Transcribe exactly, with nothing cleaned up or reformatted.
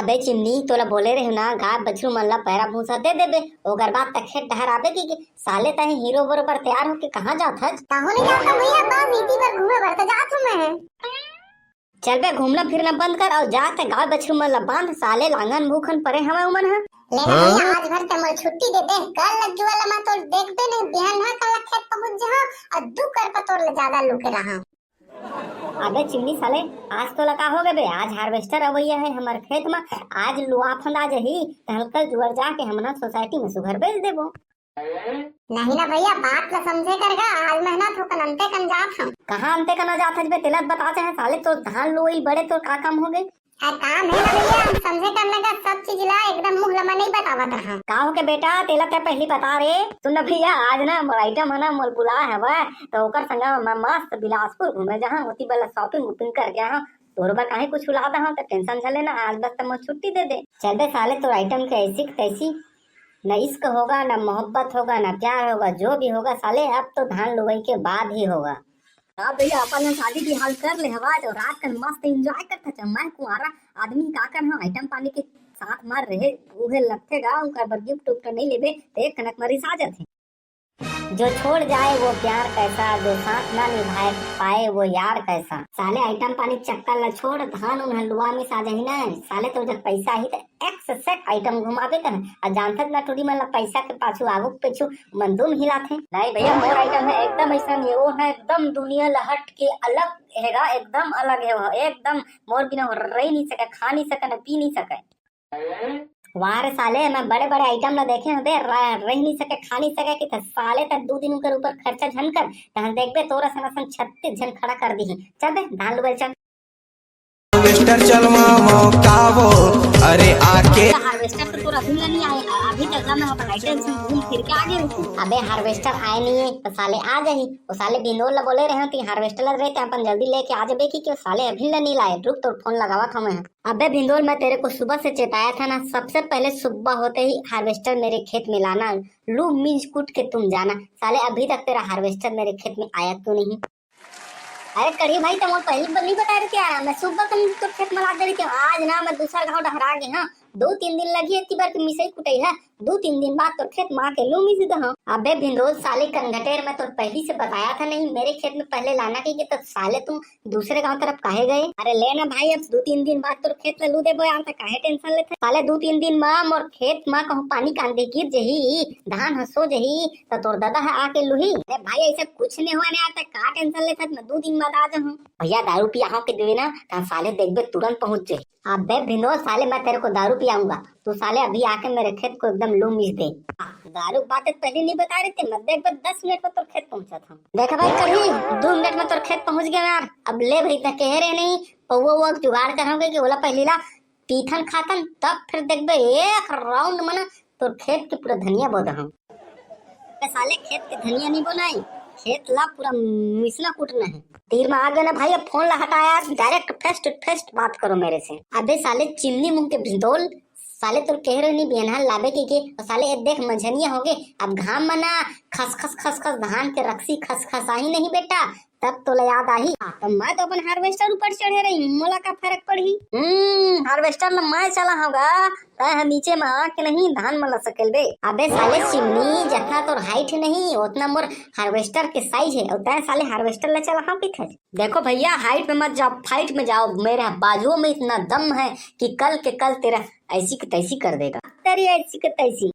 अबे चिमनी, तोला बोले रहे ना, गाय बछरू मन ला पैरा भूसा दे देबे, ओकर बाद तक खेत डहर आबे कि, कि साले तहे हीरो बरोबर तैयार होके कहाँ जात हस? कहूँ नहीं जाता भैया, बस इसी पर घूमे बर तो जात हूँ मैं। चल बे, घूमना फिरना बंद कर अउ जा ते गाय बछरू मन ला बांध, साले लांगन भूखन परे हवय उमन ह। ले ना भैया, आज भर ते मोर छुट्टी दे दे, कल लग जुआ ला मैं तोर देखबे नहीं, बिहान ना कल खेत पहुंच जहाँ और दू कर पतोर ले ज्यादा लूके रहा। अबे चिमनी साले, आज तोला का हो गे बे? आज हार्वेस्टर अवैया है हमर खेत में, आज लुआ फंदा जही, त हल्का जुअर जाके हमन सोसाइटी में सुघर बेच देबो। नहीं ना भैया, बात ला समझे कर गा, आज मेहनत हो कन अंते कन जात हम। कहाँ अंते कन जात हस बे? तेला बता चाहे साले, तो धान लुई बड़े तो का काम हो गए? आ काम है ना भैया, हम समझे कर लगा सब चीज ला एकदम मुंह लमा नहीं बतावत रहा। का हो के बेटा, तेला ते पहली बता रे। सुन ना भैया, आज ना मोर आइटम है ना, मोर बुला है वह, तो ओकर संग मैं मस्त बिलासपुर घूमे जहाँ, होती बला शॉपिंग वॉपिंग कर गया हाँ। तोर बर काहे कुछ ला दहा, त टेंशन झले ना, आज बस त मोर छुट्टी दे दे। चल बे साले, तोर आइटम के ऐसी की तैसी, न इश्क होगा, न मोहब्बत होगा, न प्यार होगा, जो भी होगा साले, अब तो धान लुवई के बाद ही होगा। हाँ भैया, अपन ने शादी बिहाव कर ले हवा, जो रात कन मस्त एंजॉय करत हच। मैं कुंवारा आदमी का कर, हाँ, आइटम पानी के साथ मार रहे, उहे लगथे गा, उनका बर गिफ्ट उफ्ट नहीं लेबे, ते एक कनक मरीस आ जाथे। जो छोड़ जाए वो प्यार कैसा, जो साथ ना निभाए पाए वो यार कैसा। साले आइटम पानी चक्कर ला छोड़, धान उन हलुआ में सा जाही ना। साले तो जब पैसा ही तो एक से सेट आइटम घुमाबे कर। आ जानथस ना टूरी मन ला पैसा के पाछू आगू पीछू मंदूम हिलाथे। नहीं भैया, मोर आइटम है एकदम ऐसा नहीं, वो है एकदम दुनिया ला हट के अलग हैगा, एकदम अलग है वो, एकदम मोर बिना वो रह नहीं सके, खा नहीं सके, ना पी नहीं सके। वाह रे साले, मैं बड़े बड़े आइटम ला देखे हों बे, रह नहीं सके, खा नहीं सके कि त साले तक दू दिन उनकर ऊपर खर्चा झन कर, तहन देखबे तोरा सन सन छत्तीस झन खड़ा कर दीही। चल बे धान लुबल चल। हार्वेस्टर चलवा मौका वो, अरे आके। हार्वेस्टर तो तोरा अभी नहीं आए, अभी तक मैं अपन आइटम से घूम फिर के आ गए हूँ। अबे हार्वेस्टर आए नहीं है तो साले आ जाही। वो साले भिंदोल ला बोले रहे हो कि हार्वेस्टर ला रहे ते अपन जल्दी लेके आ जाबे कि, कि वो साले अभी ला नहीं लाए। रुक, तोर फोन लगावत हूँ मैं। अबे भिंदोल, मैं तेरे को सुबह से चेताया था ना, सबसे पहले सुबह होते ही हार्वेस्टर मेरे खेत में लाना, लू मिंज कूट के तुम जाना। साले अभी तक तेरा हार्वेस्टर मेरे खेत में आया क्यों नहीं? अरे कढ़ी भाई, तुम पहली बार नहीं बता रहे क्या? मैं सुबह तुम तो खेत में ला दे रही थी, आज ना मैं दूसरा गाँव डहरा गए हाँ, दो तीन दिन लगी है बार की मिसई कुटई है, दो तीन दिन बाद तो खेत में आके लू मिस दे हाँ। अबे भिंदोल साले कनघटेर, मैं तो पहली से बताया था नहीं, मेरे खेत में पहले लाना की, तो साले तुम दूसरे गांव तरफ काहे गए? अरे ले ना भाई, अब दू तीन दिन बाद तोर खेत ला लू देबो यार, त काहे टेंशन लेथे? साले दू तीन दिन मा मोर खेत मा कहूं पानी कांदे गिर जही, धान ह सो जही, त तोर दादा ह आके लुही। अरे भाई ऐसा कुछ नहीं हुआ ना यार, त का टेंशन लेथे? मैं दू दिन बाद आ जाहूं। भैया दारू पिया हो के देवे ना, त साले देखबे तुरंत पहुंच जाही। अबे भिंदो साले, मैं तेरे को दारू पियाऊंगा, तू साले अभी आके मेरे खेत को एकदम लू मिस दे। दारू की बात पहले नहीं बता रहे थे, मैं देखबे दस मिनट में तोर खेत पहुंचा था। देखा भाई कढ़ी, दो मिनट में तोर खेत पहुंच गया यार। अब ले भाई, त कहे रहे नहीं, पौवा वौवा के जुगाड़ कराऊंगे कि ओला पहली ला पीथन खातन, तब फिर देखबे एक राउंड में ना तोर खेत के पूरा धनिया बो दहूं। बे साले खेत के धनिया नहीं बोना है, खेत ला पूरा मिसना कूटना है। तीर में आ गया ना भाई, अब फोन ला हटा यार, डायरेक्ट फेस टू फेस बात करो मेरे से। अबे साले चिमनी मुंह के भिंदोल, साले तोर कह रहे नहीं बिहनहा लाबे के, के और साले ये देख मंझनिया हो गए, अब घाम में ना खस खस खस खस धान के रक्सी खस खस आही नहीं बेटा, तब तोला याद आही। हाँ, तो मैं तो अपन हार्वेस्टर ऊपर चढ़े रही, मोला का फर्क पड़ही? हम्म, हार्वेस्टर ला मैं चला होगा, तय ह नीचे में आके नहीं धान में ला सकेल बे। अबे साले चिमनी, जितना तोर हाइट नहीं उतना मोर हार्वेस्टर के साइज है, और तय साले हार्वेस्टर ला चला हाँ किथे। देखो भैया, हाइट में मत जाओ, फाइट में जाओ। मेरे बाजुओं में इतना दम है कि कल के कल तेरा ऐसी की तैसी कर देगा। तेरी ऐसी की तैसी।